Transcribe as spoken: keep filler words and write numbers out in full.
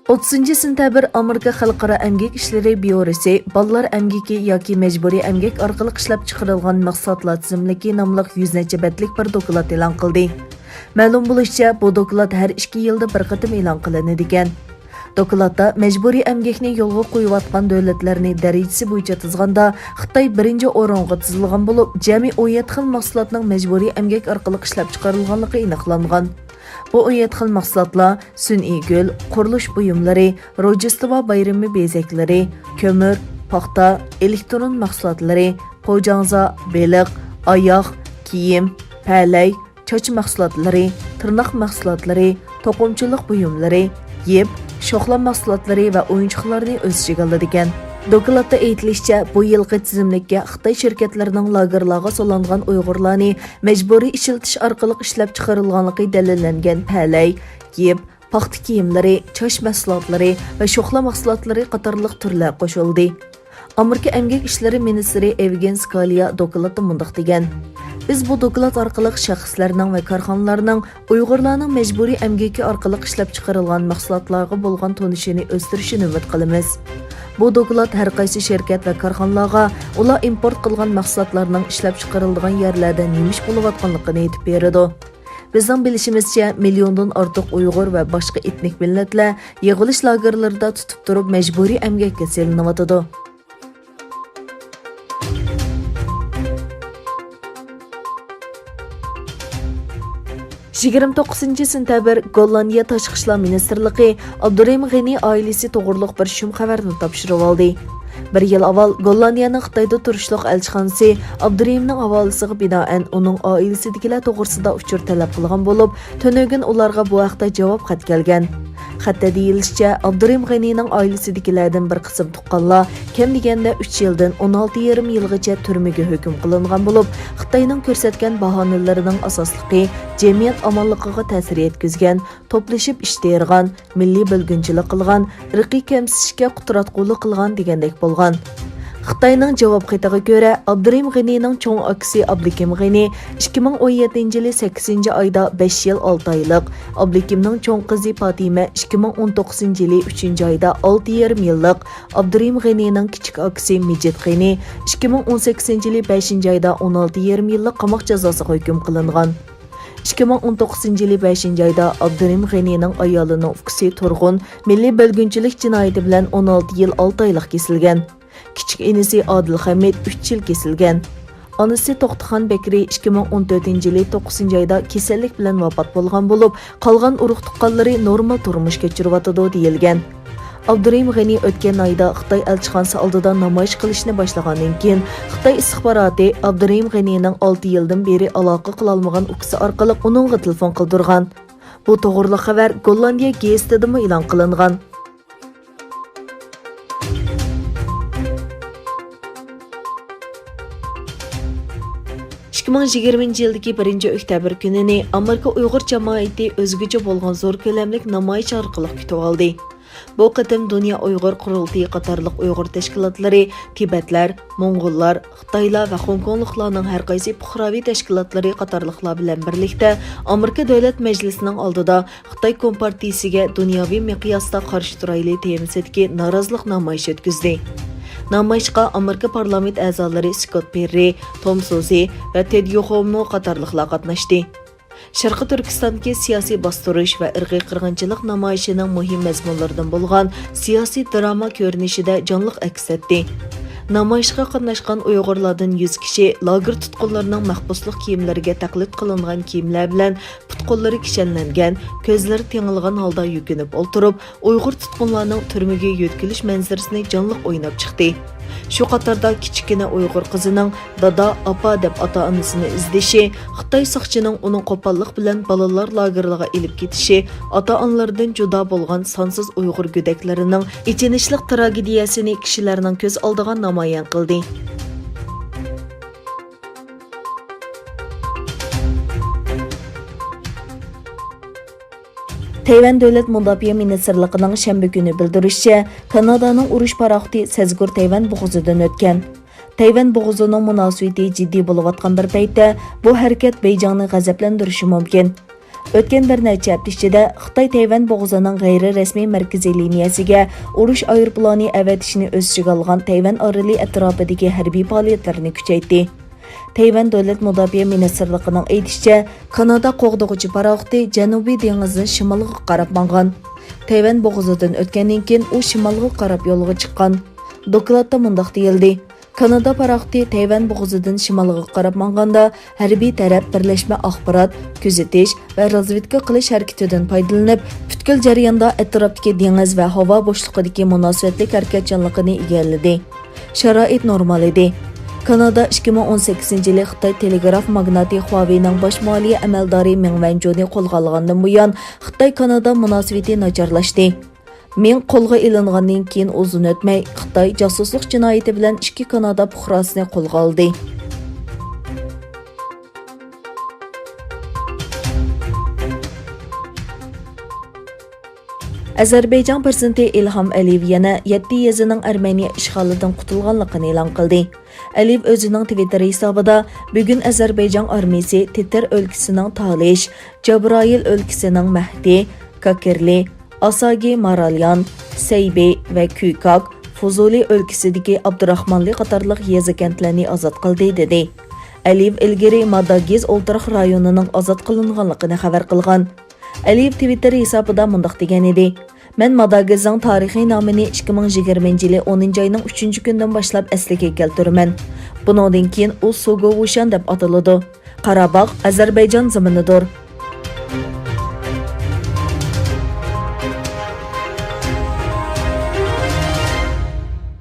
ئوتتۇزىنچى سېنتەبىر ئامېرىكا خەلقئارا ئەمگەك ئىشلىرى بيۇروسى بالىلار ئەمگىكى ياكى مەجبۇرىي ئەمگەك ئارقىلىق ئىشلەپچىقىرىلغان مەھسۇلاتلار تىزىملىكى ناملىق يۈز نەچچە بەتلىك بىر دوكلات ئېلان قىلدى. مەلۇم بولۇشىچە، بۇ دوكلات ھەر ئىككى يىلدا بىر قېتىم ئېلان قىلىنىدىكەن. دوكلاتتا مەجبۇرىي ئەمگەكنى يولغا قويۇۋاتقان دۆلەتلەرنى دەرىجىسى بويىچە تىزغاندا، خىتاي بىرىنچى ئورۇنغا تىزىلغان بولۇپ، جەمئىي ئون يەتتە خىل مەھسۇلاتنىڭ مەجبۇرىي ئەمگەك ئارقىلىق ئىشلەپچىقىرىلغانلىقى ئېنىقلانغان. بۇ ئون يەتتە خىل مەھسۇلاتلار سۈنئىي گۈل، قۇرۇلۇش بۇيۇملىرى، روژدېستۋا بايرىمى بېزەكلىرى، كۆمۈر، پاختا، ئېلېكترون مەھسۇلاتلىرى، پوجاڭزا، بېلىق، ئاياغ، كىيىم، پەلەي، چاچ مەھسۇلاتلىرى، تىرناق مەھسۇلاتلىرى، توقۇمىچىلىق بۇيۇملىرى، يىپ، شوخلا مەھسۇلاتلىرى ۋە ئويۇنچۇقلارنى ئۆز ئىچىگە ئالىدىكەن. دوكلاتتا ئېيتىلىشىچە، بۇ يىلقى تىزىملىككە خىتاي شىركەتلىرىنىڭ لاگېرلارغا سولانغان ئۇيغۇرلارنى مەجبۇرىي ئىشلىتىش ئارقىلىق ئىشلەپچىقىرىلغانلىقى دەلىللەنگەن پەلەي، يىپ، پاختا كىيىملىرى، چاچ مەھسۇلاتلىرى ۋە شوخلا مەھسۇلاتلىرى قاتارلىق تۈرلەر قوشۇلدى. ئامېرىكا ئەمگەك ئىشلىرى مىنىستىرى ئېۋگېن سكاليا دوكلاتتا مۇنداق دېگەن: بىز بۇ دوكلات ئارقىلىق شەخسلەرنىڭ ۋە كارخانىلارنىڭ ئۇيغۇرلارنىڭ مەجبۇرىي ئەمگىكى ئارقىلىق ئىشلەپچىقىرىلغان مەھسۇلاتلارغا بولغان تونۇشىنى ئۆستۈرۈشىنى ئۈمىد قىلىمىز. بۇ دوكلات ھەر قايسى شىركەت ۋە كارخانىلارغا ئۇلار ئىمپورت قىلغان مەھسۇلاتلارنىڭ ئىشلەپچىقىرىلىدىغان يەرلەردە نېمە ئىش بولۇۋاتقانلىقىنى ئېيتىپ بېرىدۇ. بىزنىڭ بىلىشىمىزچە، مىليوندىن ئارتۇق ئۇيغۇر ۋە باشقا ئېتنىك مىللەتلەر يىغىلىش لاگېرلىرىدا تۇتۇپ تۇرۇپ مەجبۇرىي ئەمگەككە سېلىنىۋاتىدۇ. يىگىرمە توققۇزىنچى سېنتەبىر، گوللاندىيە تاشقى ئىشلار مىنىستىرلىقى ئابدۇرېھىم غېنى ئائىلىسى توغرۇلۇق بىر شۇم خەۋەرنى تاپشۇرۇۋالدى. بىر يىل ئاۋۋال گوللاندىيەنىڭ خىتايدا تۇرۇشلۇق ئەلچىخانىسى ئابدۇرېھىمنىڭ ھاۋالىسىغا بىنائەن ئۇنىڭ ئائىلىسىدىكىلەر توغرىسىدا ئۇچۇر تەلەپ قىلغان بولۇپ، تۈنۈگۈن ئۇلارغا بۇ ھەقتە جاۋاب خەت كەلگەن. خەتتە دېيىلىشىچە، ئابدۇرېھىم غېنىنىڭ ئائىلىسىدىكىلەردىن بىر قىسىم تۇغقانلار كەم دېگەندە ئۈچ يىلدىن ئون ئالتە يېرىم يىلغىچە تۈرمىگە ھۆكۈم قىلىنغان بولۇپ، خىتاينىڭ كۆرسەتكەن باھانىلىرىنىڭ ئاساسلىقى جەمئىيەت ئامانلىقىغا تەسىر يەتكۈزگەن، توپلىشىپ ئىش تېرىغان، مىللىي بۆلگۈنچىلىق قىلغان، ئىرقىي كەمسىتىشكە قۇتراتقۇلۇق قىلغان دېگەندەك بولغان. خىتاينىڭ جاۋاب خېتىغا كۆرە، ئابدۇرېھىم غېنىنىڭ چوڭ ئاكىسى ئابلىكىم غېنى ئىككى مىڭ ئون يەتتىنچى يىلى سەككىزىنچى ئايدا بەش يىل ئالتە ئايلىق، ئابلىكىمنىڭ چوڭ قىزى پاتىمە ئىككى مىڭ ئون توققۇزىنچى يىلى ئۈچىنچى ئايدا ئالتە يېرىم يىللىق، ئابدۇرېھىم غېنىنىڭ كىچىك ئاكىسى مىجىت غېنى ئىككى مىڭ ئون سەككىزىنچى يىلى بەشىنچى ئايدا ئون ئالتە يېرىم يىللىق قاماق جازاسىغا ھۆكۈم قىلىنغان. ئىككى مىڭ ئون توققۇزىنچى يىلى بەشىنچى ئايدا ئابدۇرېھىم غېنىنىڭ ئايالىنىڭ ئۇكىسى تۇرغۇن مىللىي بۆلگۈنچىلىك جىنايىتى بىلەن ئون ئالتە يىل ئالتە ئايلىق كېسىلگەن. كىچىك ئىنىسى ئادىل خەمىت ئۈچ يىل كېسىلگەن. ئانىسى توختىخان بەكرى ئىككى مىڭ ئون تۆتىنچى يىلى توققۇزىنچى ئايدا كېسەللىك بىلەن ۋاپات بولغان بولۇپ، قالغان ئۇرۇق-تۇغقانلىرى نورمال تۇرمۇش كەچۈرۈۋاتىدۇ دېيىلگەن. ئابدۇرېھىم غېنى ئۆتكەن ئايدا خىتاي ئەلچىخانىسى ئالدىدا نامايىش قىلىشنى باشلىغاندىن كېيىن، خىتاي ئىستىخباراتى ئابدۇرېھىم غېنىنىڭ ئالتە يىلدىن بېرى ئالاقە قىلالمىغان ئۇكىسى ئارقىلىق ئۇنىڭغا تېلېفون قىلدۇرغان. بۇ توغرىلىق خەۋەر گوللاندىيە گېزىتىدىمۇ ئېلان قىلىنغان. ئىككى مىڭ يىگىرمىنچى يىلدىكى بىرىنچى ئۆكتەبىر كۈنىنى ئامېرىكا ئۇيغۇر جامائىتى ئۆزگىچە بولغان زور كۆلەملىك نامايىش ئارقىلىق كۈتۈۋالدى. بۇ قېتىم دۇنيا ئۇيغۇر قۇرۇلتىيى قاتارلىق ئۇيغۇر تەشكىلاتلىرى، تىبەتلەر، موڭغۇللار، خىتايلار ۋە خوڭكوڭلۇقلارنىڭ ھەر قايسى پۇقراۋى تەشكىلاتلىرى قاتارلىقلار بىلەن بىرلىكتە ئامېرىكا دۆلەت مەجلىسىنىڭ ئالدىدا خىتاي كومپارتىيىسىگە دۇنياۋى مىقياستا قارشى تۇرايلى تېمىسىدىكى نارازىلىق نامايىشى ئۆتكۈزدى. نامايىشقا ئامېرىكا پارلامېنت ئەزالىرى سكوت پېررى، توم سوزى ۋە تېد يوخومنو قاتارلىقلار قاتناشتى. شەرقىي تۈركىستاندىكى سىياسىي باستۇرۇش ۋە ئىرقىي قىرغىنچىلىق نامايىشىنىڭ مۇھىم مەزمۇنلىرىدىن بولغان سىياسىي دىراما كۆرۈنۈشىدە جانلىق ئەكس ئەتتى. نامايىشقا قاتناشقان ئۇيغۇرلاردىن يۈز كىشى لاگېر تۇتقۇنلىرىنىڭ مەھبۇسلۇق كىيىملىرىگە تەقلىد قىلىنغان كىيىملەر بىلەن پۇت-قوللىرى كىشەنلەنگەن، كۆزلىرى تېڭىلغان ھالدا يۈكۈنۈپ ئولتۇرۇپ، ئۇيغۇر تۇتقۇنلارنىڭ تۈرمىگە يۆتكىلىش مەنزىرىسىنى جانلىق ئويناپ چىقتى. شۇ قاتاردا كىچىككىنە ئۇيغۇر قىزىنىڭ دادا، ئاپا دەپ ئاتا-ئانىسىنى ئىزدىشى، خىتاي ساقچىنىڭ ئۇنى قوپاللىق بىلەن بالىلار لاگېرلىرىغا ئېلىپ كېتىشى، ئاتا-ئانىلىرىدىن جۇدا بولغان سانسىز ئۇيغۇر گۆدەكلىرىنىڭ ئېچىنىشلىق تراگېدىيەسىنى كىشىلەرنىڭ كۆز ئالدىغا نامايان قىلدى. تەيۋەن دۆلەت مۇداپىئە مىنىستىرلىقىنىڭ شەنبە كۈنى بىلدۈرۈشىچە، كانادانىڭ ئۇرۇش پاراخوتى سەزگۈر تەيۋەن بوغۇزىدىن ئۆتكەن. تەيۋەن بوغۇزىنىڭ مۇناسىۋىتى جىددىي بولۇۋاتقان بىر پەيتتە، بۇ ھەرىكەت بېيجىڭنى غەزەپلەندۈرۈشى مۇمكىن. ئۆتكەن بىر نەچچە ھەپتە ئىچىدە خىتاي تەيۋەن بوغۇزىنىڭ غەيرىي رەسمىي مەركىزىي لىنىيەسىگە ئۇرۇش ئايروپىلانى ئەۋەتىشنى ئۆز ئىچىگە ئالغان تەيۋەن ئارىلى ئەتراپىدىكى ھەربىي پائالىيەتلىرىنى كۈچەيتتى. تەيۋەن دۆلەت مۇداپىئە مىنىستىرلىقىنىڭ ئېيتىشىچە، كانادا قوغدىغۇچى پاراخوتى جەنۇبىي دېڭىزنى شىمالغا قاراپ ماڭغان. تەيۋەن بوغۇزىدىن ئۆتكەندىن كېيىن ئۇ شىمالغا قاراپ يولغا چىققان. دوكلاتتا مۇنداق دېيىلدى: كانادا پاراخوتى تەيۋەن بوغۇزىدىن شىمالغا قاراپ ماڭغاندا، ھەربىي تەرەپ بىرلەشمە ئاخبارات، كۆزىتىش ۋە رازۋېدكا قىلىش ھەرىكىتىدىن پايدىلىنىپ، پۈتكۈل جەرياندا ئەتراپتىكى دېڭىز ۋە ھاۋا بوشلۇقىدىكى مۇناسىۋەتلىك ھەرىكەتچانلىقىنى ئىگىلىدى. شارائىت نورمال ئىدى. كانادا ئىككى مىڭ ئون سەككىزىنچى يىلى خىتاي تېلېگراف ماگناتى خۇاۋېينىڭ باش مالىيە ئەمەلدارى مېڭ ۋەنجۇنى قولغا ئالغاندىن بۇيان، خىتاي-كانادا مۇناسىۋىتى ناچارلاشتى. مېڭ قولغا ئېلىنغاندىن كېيىن ئۇزۇن ئۆتمەي، خىتاي جاسۇسلۇق جىنايىتى بىلەن ئىككى كانادا پۇقراسىنى قولغا ئالدى. ئەزەربەيجان پىرېزىدېنتى ئىلھام ئەلىيېۋ يەنە يەتتە يېزىنىڭ ئەرمېنىيە ئىشغالىدىن قۇتۇلغانلىقىنى ئېلان قىلدى. ئەلىيېۋ ئۆزىنىڭ تىۋىتتېر ھېسابىدا، بۈگۈن ئەزەربەيجان ئارمىيىسى تېتەر ئۆلكىسىنىڭ تالىش، جابرايىل ئۆلكىسىنىڭ مەھدى، كاكىرلى، ئاساگى ماراليان، سەيبى ۋە كۈيكاك، فۇزۇلى ئۆلكىسىدىكى ئابدۇراخمانلى قاتارلىق يېزا-كەنتلەرنى ئازاد قىلدى، دېدى. ئەلىيېۋ ئىلگىرى ماداگىز ئولتۇراق رايونىنىڭ ئازاد قىلىنغانلىقىنى خەۋەر قىلغان. ئەلىيېۋ تىۋىتتېر ھېسابىدا مۇنداق دېگەن ئىدى: مەن ماداگىزنىڭ تارىخىي نامىنى ئىككى مىڭ يىگىرمىنچى يىلى ئونىنچى ئاينىڭ ئۈچىنچى كۈنىدىن باشلاپ ئەسلىگە كەلتۈرىمەن. بۇنىڭدىن كېيىن ئۇ سۇگۇ ۋۇشان دەپ ئاتىلىدۇ. قاراباغ ئەزەربەيجان زېمىنىدۇر.